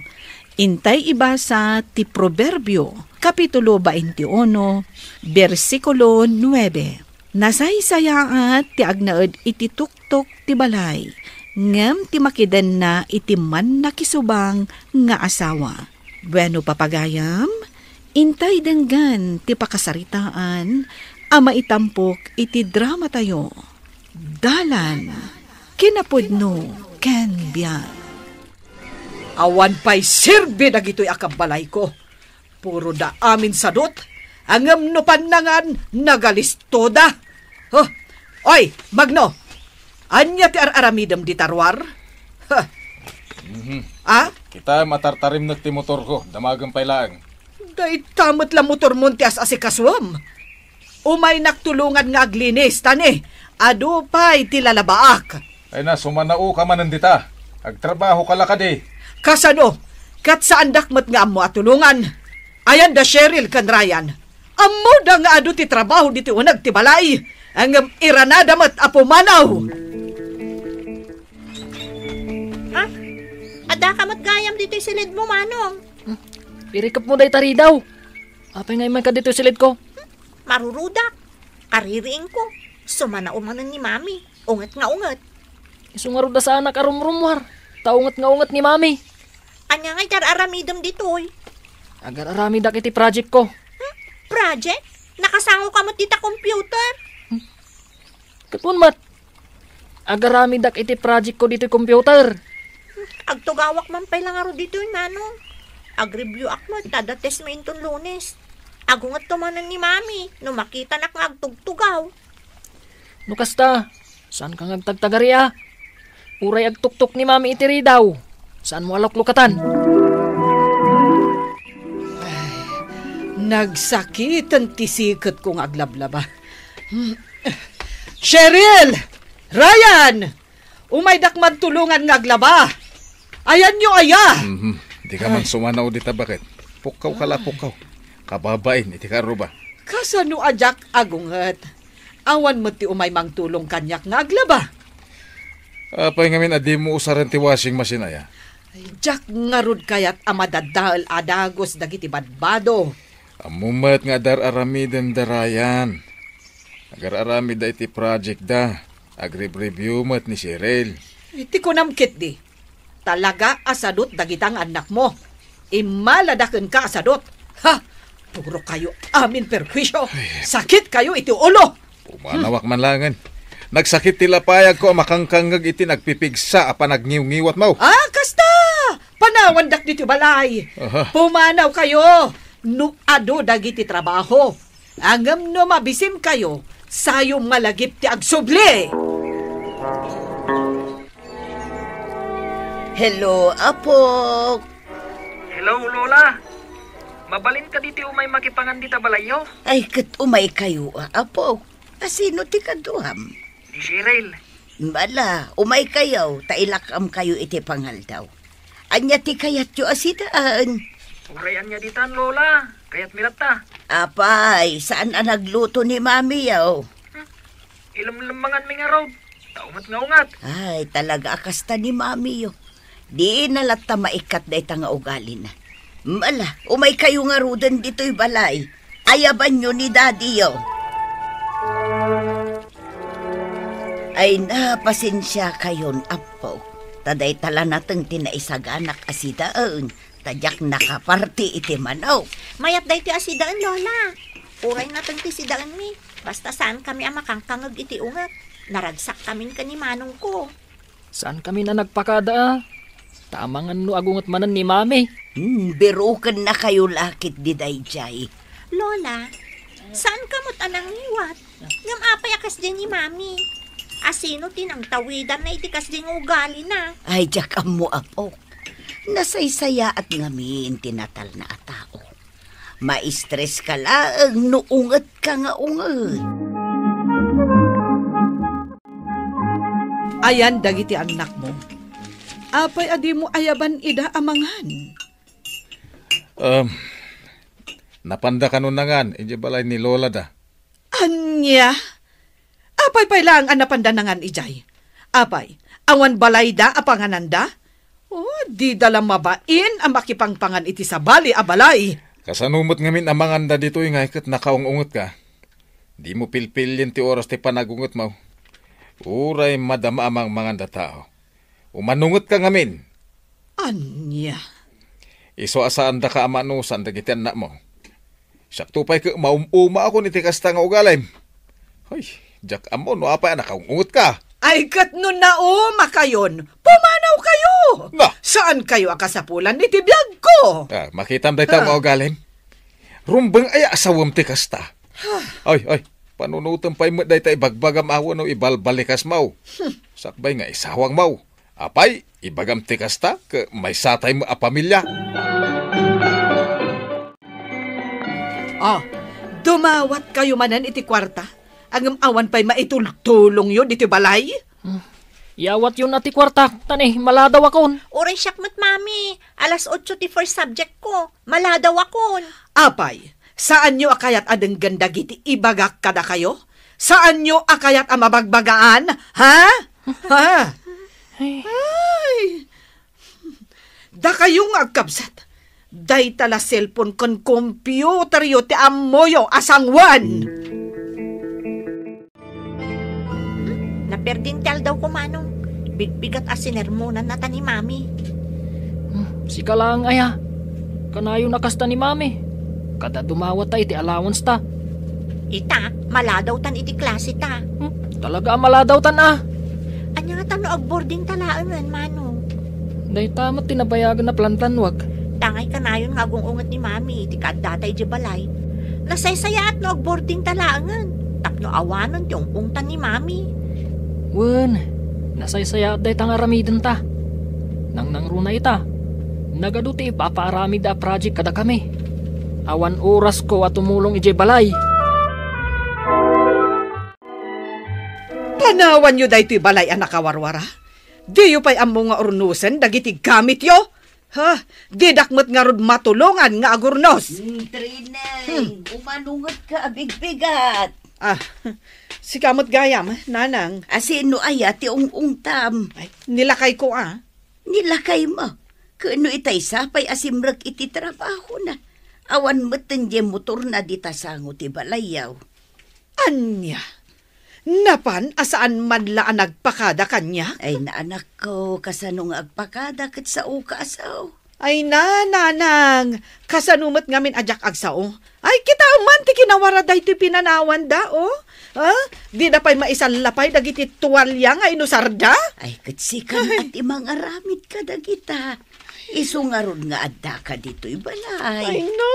Intay ibasa ti Proverbio, Kapitulo twenty-one, bersikulo nuebe. Nasaysayaat ti agnaed iti tuktok ti balay, ngem ti makidenna iti mannakisubang nga asawa. Bueno, papagayam, intay denggen ti pakasaritaan a maitampok iti dramatayo. Dalan, Kinapudno ken Biag. Awan pay serbi dagitoy a kabbalayko. Puro da amin sadut, ngem no pannangan, nagalistoda. Huh? Oy, Magno, ania ti ar-aramidem dita ruar? Huh? Mhm. Ah? Kita, matartarimnek ti motorko, damagem pay laeng. Dayta met la motormon ti as-asikasuem. Umaynak tulongan nga aglinis, ta ni, adu pay ti lalabaak. Ay na, sumanaoka manen dita. Agtrabahoka la kadi. Kasano? Ket saandak met nga ammo a tulongan. Ayan da Cheryl ken Ryan. Ammoda nga adu ti trabaho ditoy uneg ti balay. Ngem iranada met a pumanaw. Ah, addaka met gayam ditoy silidmo, Manong. Hmm, irikepmo dayta ridaw. Apay nga immayka ditoy silidko? Hmm, marurudak. Kaririingko. Sumanao manen ni Mami. Unget nga unget. Isu ngarud a saanak a rumrummuar, ta unget nga unget ni Mami. Ania ngay ti ar-aramidem ditoy? Agar-aramidak iti project ko. Hmm? Project? Nakasango ka met dita computer? Hmm. Ket wen met. Agaramidak iti project ko ditoy computer. Agtugawak man pay la ngarud ditoy, Manong. Ag-review ak met ta adda test mi inton Lunes. Agunget to manen ni Mami no makitanak nga agtugtugaw. No kasta, saanka nga agtagtagari a? Uray agtuktok ni Mami iti ridaw, saanmo a luklukatan. Nagsakiten ti siketko nga aglablaba. Cheryl! Ryan! Umaydak man tulongan nga aglaba. Ayanyo aya? Mhm. Dika man sumanaw dita, baket. Pukkaw ka la, pukkaw. Kababain iti karruba. Kasano a diak agunget? Awan met ti umay mangtulong kaniak nga aglaba. Apay ngamin a dimo usaren ti washing machine aya? Diak ngarud kayat a madaddael a dagus dagiti badbado. Ammo met nga adar-aramiden da Ryan. Agar-aramidda iti project da. Agrib-review met ni Cheryl. Iti kunam ketdi, talaga a sadot dagita nga annakmo. Immalada kenka a sadot. Ha! Puro kayo amin perwisyo. Ay. Sakit kayo iti ulo. Pumanawak man langen. Nagsakit ti lapayagko a makangkangngeg iti nagpipigsa a panagniwngiwatmo. Ah, kasta! Panawandak ditoy balay. Aha. Pumanaw kayo no adu dagiti trabaho. Ngem no mabisin kayo, sayo malagip ti agsubli. Hello, Apok. Hello, Lola. Mabalin kadi ti umay makipangan dita balayyo? Ay, ket umay kayo, a, Apok. Asino ti kaduam? Ni Cheryl. Bala, umay kayo, ta ilak-am kayo iti pangaldaw. Ania ti kayatyo a sidaen? Uray ania ditan, Lola. Kayatmi latta. Apay, saan a nagluto ni Mami, yaw? Hmm. Ilemlemmangan mi ngarud. Tao met nga unget. Ay, talaga a kasta ni Mami, yo. Dina latta maikkat dayta nga ugalina. Bala, umay kayo ngaruden ditoy balay. Ayabanyo ni Daddy, yo. Ay, napasensia kayon, Apo. Ta dayta la nateng ti naisaganak a sidaen, ta diak nakaparti iti manok. Mayat daytoy a sidaen, Lola. Uray nateng ti sidaenmi. Basta saan kami a makangkangeg iti unget. Naragsak kamin ken ni manongko. Saan kami a nagpakada, a? Ta amangan no agunget manen ni Mami. Hmm, biruken na kayo lakit di dayjay. Lola, saan ka met a nangiwat? Ngem apay a kasdiay ni Mami? Asino ti nangtawidanna iti kasdiay nga ugalina? Ay, diak ammo, Apo. Nasaysayaat ngamin ti natalna a tao. Maistres ka laeng no unget ka nga unget. Ayan dagiti annakmo. Apay a dimo ayaban ida a mangan? Um, napanda kano nangan idiay balay ni Lola da. Ania? Apay pay laeng a napanda nangan idiay? Apay, awan balayda a pangananda? Oh, dida la mabain a makipangpangan iti sabali a balay. Kasano met ngamin a manganda ditoy nga ket nakaung-unget ka? Dimo pilpilien ti oras ti panagungetmo. Uray madama a mangmanganda tao. Umanunget ka ngamin. Ania? Isu a saandaka a manusan dagiti annakmo. Siakto pay ket maum-uma akon iti kasta nga ugalim. Ay, diak ammo no apay a nakaung-unget ka. Ay, ket no nauma kayon, pumanaw kayo. Na! Saan kayo a kasapulan iti biag ko? Ah, makitam dayta nga ugalim. Rumbeng aya asawem ti kasta. Ay, ay, panunotem pay met dayta ibagbagam awan no ibalbalikasmo. Sakbay nga isawangmo. Apay, ibagam ti kasta, ket maysataymo a pamilia. Ah, dumawat kayo manen iti kuarta? Ngem awan pay maitultulongyo ditoy balay? Hmm. Yawatyon a ti kuarta, ta ni, maladaw akon. Uray siak met, Mami. Alas otso ti first subject ko. Maladaw akon. Apay, saanyo a kayat a denggen dagiti ibagak kadakayo? Saanyo a kayat a mabagbagaan? Ha? Ha? Ay. Ay! Dakayo nga agkabsat, dayta la cellphone ken computeryo ti ammoyo a sangoan. Naperdin ti aldaw ko, Manong. Bigbigat a sinermonannata ni Mami. Hmm, sika laeng aya. Kanayon a kasta ni Mami. Kada dumawatta iti allowance ta. Ita, maladawtan iti klase ta. Hmm, talaga a maladawtan a. No agboarding ta laengen, Manong. Dayta met ti nabayagen a planplanuak. Tangay kanayon nga agung-unget ni Mami iti kaaddata idiay balay. Nasaysayaat no agboarding ta laengen tapno awanen ti ungungtan ni Mami. Wen, nasaysayaat dayta nga aramidenta. Nangnangruna ita. Nagadu ti ipapaaramid a project kadakami. Awan orasko a tumulong idiay balay. Panawanyo daytoy balay a nakawarwara? Diyo pay ammo nga urnosen dagiti gamityo? Ha? Didak met ngarud matulongan nga agurnos. Hmm, Trineng, hmm, umanunget ka a bigbigat. Ah, sika met gayam, Nanang. Asino aya ti ung-ungtam? Ay, nilakay ko, ah. Nilakay mo? Ken no itay sa pay a simrek iti trabahona, awan met ten diay motorna dita sango ti balayyo. Ania? Napan a saan man la a nagpakada kaniak? Ay, naanakko, kasano nga agpakada ket saoka a sao? Ay na, Nanang, kasano met ngamin a diak agsao? Ay, kitaem man ti kinawara daytoy pinanawanda, oh. Ha? Dida pay maisallapay dagiti tualia nga inusarda? Ay, ket sika met ti mangaramid kadagita. Isu ngarud nga addaka ditoy balay. Ay na,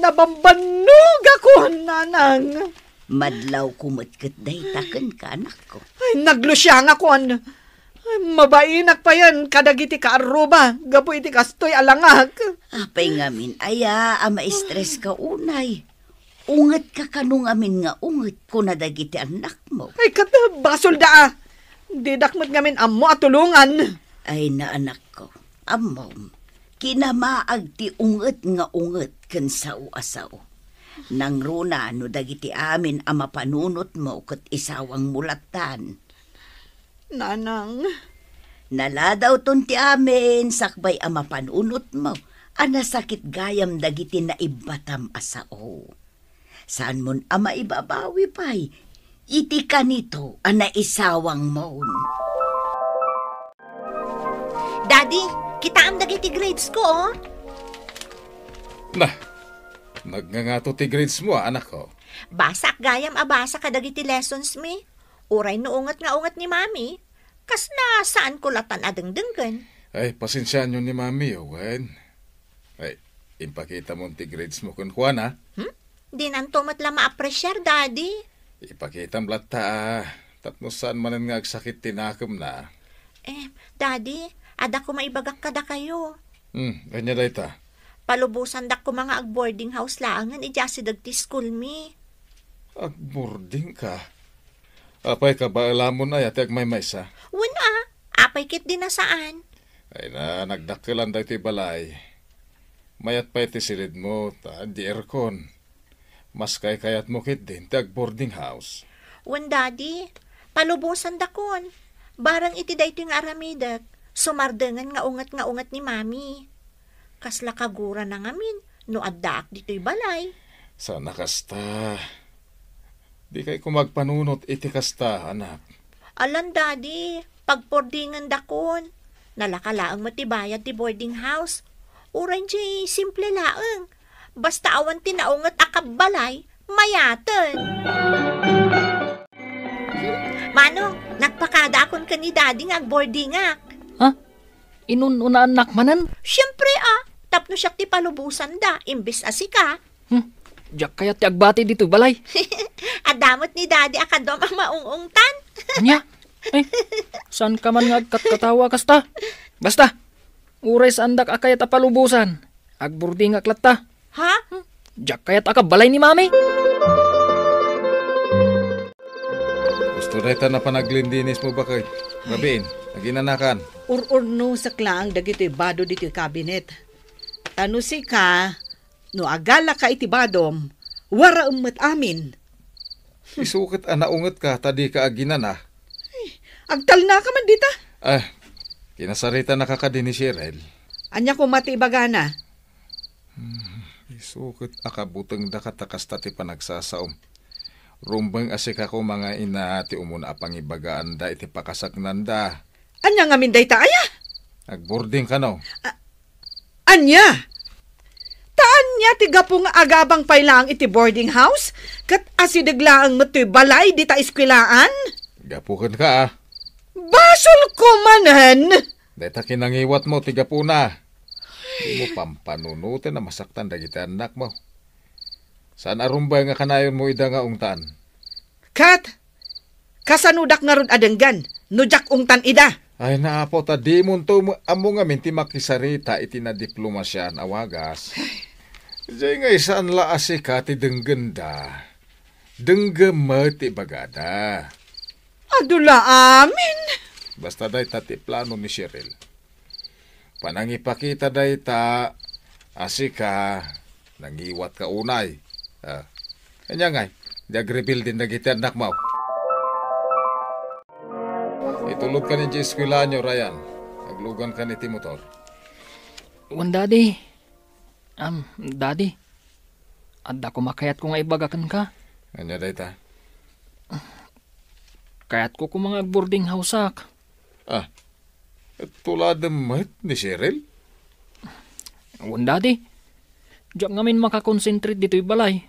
nabambannogakon, Nanang. Madlawko met ket dayta kenka, anakko. Ay, naglusiangakon. Ay, mabainak payen kadagiti kaarruba gapu iti kastoy a langak. Apay ngamin aya a maistreska unay? Ungetka kano ngamin nga unget, kuna dagiti annakmo. Ay, ket basolda, ah. Didak met ngamin ammo a tulongan. Ay, naanakko, ammom, kinamaag ti unget nga unget ken sao a sao. Nangruna no dagiti amin a mapanunotmo ket isawangmo lattan. Nanang. Naladawton ti amin sakbay a mapanunotmo a nasakit gayam dagiti naibbatam a sao. Saanmon a maibabawi pay iti kanito a naisawangmon. Daddy, kitaem dagiti grades ko, oh. Na, nagngangato ti grades mo, ah, anak ko. Basaak gayam a basa kadagiti lessons mi. Uray no unget nga unget ni Mami, kasla saanko latan a dengdenggen. Ay, pasensiaenyo ni Mami, wen. Ay, ipakitam ti grades mo kenkuana. Hmm? Dinanto met la maapresiar, Daddy. Ipakitam latta, ah, tapno saan manen nga agsakit ti nakemna. Eh, Daddy, adda ko maibagak kadakayo. Hmm, ania dayta? Palubosandak koma nga agboarding house laengen idiay asideg ti school mi. Agboarding ka? Apay, kabaelamon aya ti agmaymaysa? Wen a, apay ketdi a saan? Ay na, nagdakkelan daytoy balay. Mayat pay ti silidmo, ta adda aircon. Mas kaykayatmo ketdin ti agboarding house. Wen, Daddy, palubosandakon. Bareng iti daytoy nga aramidek, sumardengen nga unget nga unget ni Mami. Kasla kagurana ngamin no addaak ditoy balay. Saan a kasta. Dikay koma agpanunot iti kasta, anak. Alan, Daddy, pagboardingendakon. Nalaka laeng met ti bayad ti boarding house. Uray diay simple laeng. Basta awan ti naunget a kabbalay, mayaten. Manong, nagpakadaakon ken ni Daddy nga agboardingak. Ha? Inun-unaannak manen? Siempre a, tapno siak ti palubosanda, imbes a sika. Hmm, diak kayat ti agbati ditoy balay. Adda met ni Daddy a kaduam a maung-ungtan. Ania? Eh, saan ka man nga agkatkatawa kasta? Basta, uray saandak a kayat a palubosan, agboardingak latta. Ha? Hmm, diak kayat a kabbalay ni Mami. Gusto dayta a panaglindinis mo, bakay. Rabiin, aginanakan. Ur-urnosek laeng dagitoy bado ditoy kabinet. Ta no sika, no agalaka iti badom, waraem met amin. Isu ket a naungetka ta dika aginana. Ay, agtalnaka man dita. Ah, kinasaritanaka kadi ni Cheryl. Ania koma ti ibagana? Hmm, isu ket a kabutengdaka ta kasta ti panagsasaom. Rumbeng a sika koma nga ina ti umuna a pangibagaanda iti pakasaknanda. Ania ngamin dayta aya? Agboarding kano? A-, ania? Ta ania ti gapu nga agabang pay laeng iti boarding house? Ket asideg laeng met toy balay dita eskuelaan? Gapu kenka, ah. Basolko manen! Dayta kinangiwatmo ti gapuna. Dimo pampanunoten a masaktan dagiti annakmo. Saan a rumbeng a kanayonmo ida nga ungtan. Ket kasanodak ngarud a denggen no diak ungtan ida? Ay, naapo, ta dimonto ammo ngamin ti makisarita iti nadiplomasiaan a wagas. Diay ngay saan la a sika ti denggenda. Denggem met ti ibagada. Adu la amin. Basta dayta ti plano ni Cheryl. Panangipakita dayta a sika nangiwatka unay. Ah. Ania ngay, di agrebuilding dagiti annakmo. Itulodkan idiay eskuelaanyo, Ryan. Aglugankan iti motor. Wen, Daddy. Am, Daddy. Adda koma kayatko nga ibaga kenka. Ania dayta? Kayatko koma nga ag-boarding house-ak. Ah, tuladem met ni Cheryl? Wen, Daddy. Diak ngamin makakonsentrate ditoy balay.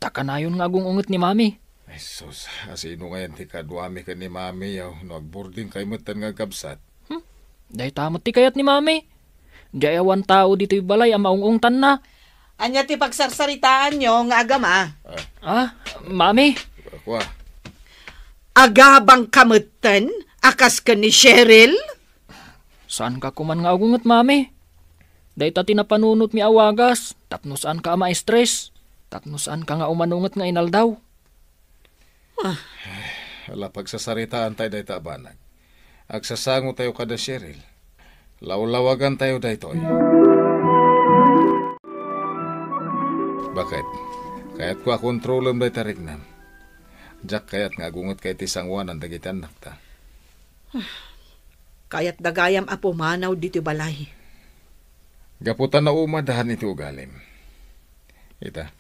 Ta kanayon nga agung-unget ni Mami. Ay, sus, asino ngayen ti kaduami ken ni Mami, yaw, no ag-boarding kay metten nga agkabsat? Hmm? Dayta met ti kayat ni Mami. Diay awan tao ditoy balay a maung-ungtanna. Ania ti pagsarsaritaanyo nga agama? Ah, Mami. Kua. Agabangka metten a kas ken ni Cheryl? Saanka koman nga agunget, Mami. Dayta ti napanunotmi a wagas, tapno saanka a ma-stress, tapno saanka nga umanunget nga inaldaw. Ah. Ala, pagsasaritaan tayo dayta a banag. Agsasango tayo kada Cheryl. Lawlawagan tayo daytoy. Baket? Kayatko a kontrolem dayta riknam. Diak kayat nga agungetka iti sangoanan dagiti annakta. Kayatda gayam a pumanaw ditoy balay. Gapu ta naumadahan iti ugalim. Ita,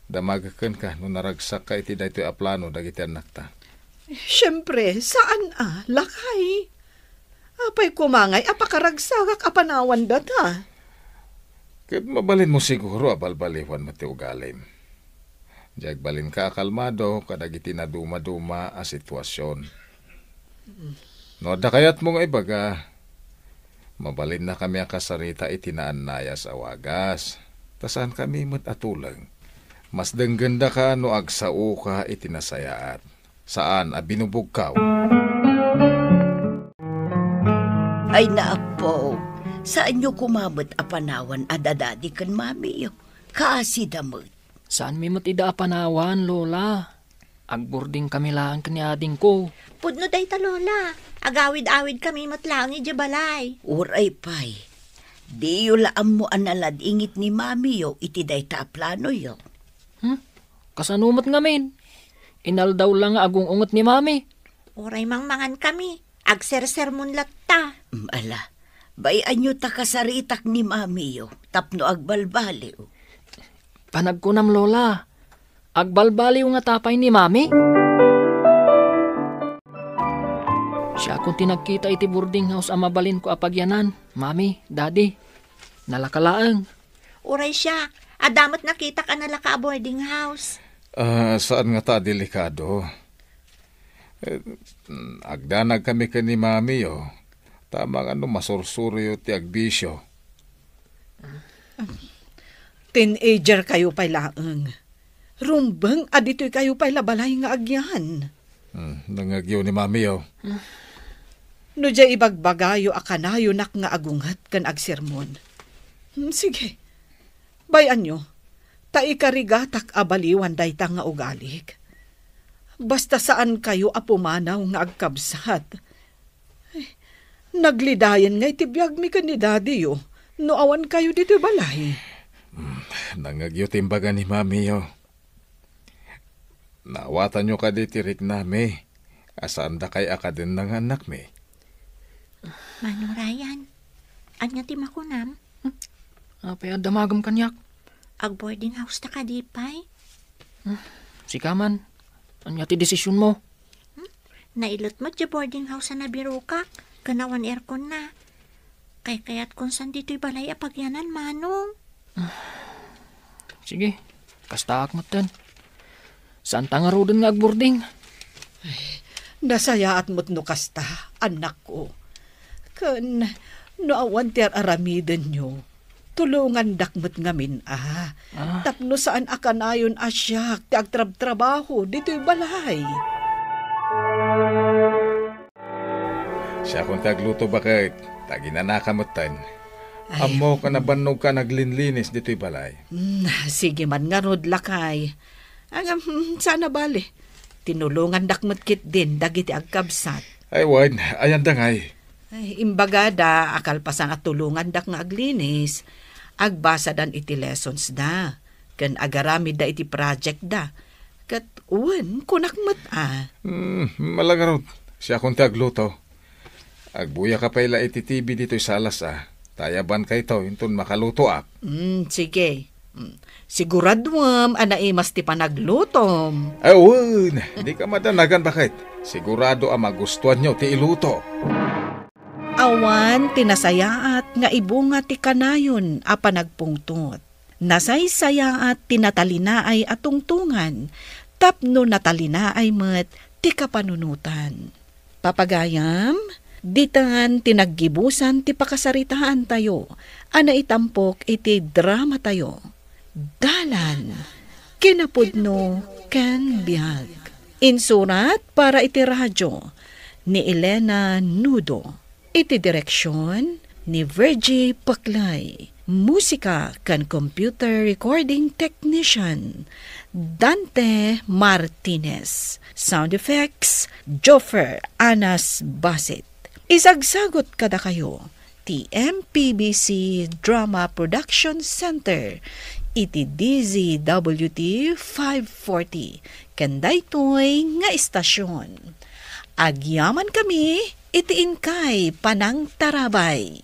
damagek kenka no naragsakka iti daytoy a plano dagiti annakta. Siempre, saan a, lakay. Apay koma ngay a pakaragsakak a panawan data? Ket mabalinmo siguro a balbaliwan met ti ugalim. Diay agbalinka a kalmado kadagiti nadumaduma a situasion. No adda kayatmo nga ibaga, mabalinnakami a kasarita iti naannayas a wagas. Ta saankami met a tuleng. Mas denggendaka no agsaoka iti nasayaat. Saan a binubugkaw. Ay, naappo, saanyo koma met a panawan a dadadi ken mamiyo. Kaasida met. Saanmi met ida a panawan, Lola. Agburding kami laeng ken ni adingko. Pudno dayta, Lola. Agawid-awid kami met laeng idiay balay. Uray pay. Diyo la ammo a naladingit ni mamiyo iti dayta a planoyo. Hmm? Kasano met ngamin? Inaldaw la nga agung-unget ni mami. Uray mangmangan kami. Agsersermon latta. Mm, ala, bay-anyo ta kasaritak ni mamiyo tapno agbalbaliw. Panagkunam, Lola. Agbalbaliw ngata pay ni mami? Siakon ti nagkita iti boarding house a mabalinko a pagyanan, Mami, Daddy. Nalaka laeng. Uray siak, adda met nakitak a nalaka a boarding house. Ah, saan ngata a delikado? Eh, agdanag kami ken ni mamiyo. Tama nga no masursuroyo ti agbisio. Teenager kayo pay laeng. Rumbeng a ditoy kayo pay la balay nga agyan. Hmm, nangngegyo ni mamiyo. No diay ibagbagayo a kanayonak nga agunget ken agsermon. Hmm, sige. Bay-anyo, ta ikarigatak a baliwan dayta nga ugalik. Basta saan kayo a pumanaw nga agkabsat. Ay, naglidayen ngay ti biagmi ken ni Daddy-yo no awan kayo ditoy balay. Hmm, nangngegyo ti imbaga ni mamiyo. Naawatanyo kadi ti riknami a saan dakay a kadenna nga annakmi? Mano Ryan, ania ti makunam? Hmm? Apay a damagem kaniak? Ag-boarding house ta kadi pay? Hmm, sika man, ania ti desisionmo? Hmm? Nailet met ti boarding house a nabirokak, ken awan aircon-na. Kaykayatkon saan ditoy balay a pagyanan, Manong. Sige, kastaak metten. Saanta ngaruden nga agburding. Ay, nasayaat met no kasta. annakko. Ken no awan ti ar-aramidenyo, tulongandak met ngamin a. Ah. Tapno saan a kanayon a siak ti agtrabtrabaho ditoy balay. Siakon ti agluto, baket. Taginanaka metten. Ay. Ammok a nabannog ka naglinlinis ditoy balay. Hmm, sige man ngarud, lakay. Agam, hmm, saan a bale. Tinulongandak met ketdin dagiti agkabsat. Ay, wen, ayan da ngay. Ay, imbagada a kalpasan a tulongandak nga aglinis, agbasadan iti lessons da, ken agaramidda iti project da. Ket wen, kunak met a. Hmm, malangarot. Siakon ti agluto. Agbuyaka pay la iti T V ditoy salas a. Tayaban kayto inton makalutoak. Hmm, sige. Hmm. Siguraduem a naimas ti panaglutom. Ay, wen, di ka madanagan, baket. Sigurado a magustuanyo ti iluto. Awan ti nasayaat nga ibunga ti kanayon a panagpungtot. Nasaysayaat ti natalinaay a tungtongan, tapno natalinaay met ti kapanunotan. Papagayam, ditan ti naggibusan ti pakasaritaantayo a naitampok iti dramatayo, Dalan, Kinapudno, ken Biag. Insurat para iti radyo ni Elena Nudo. Iti direksyon ni Virgie Paclay. Musika ken computer recording technician, Dante Martinez. Sound effects, Joffer Anas Basit. Isagsagot kadakayo ti M P B C Drama Production Center iti D Z W T five forty ken daytoy nga istasyon. Agyaman kami iti inkay panangtarabay.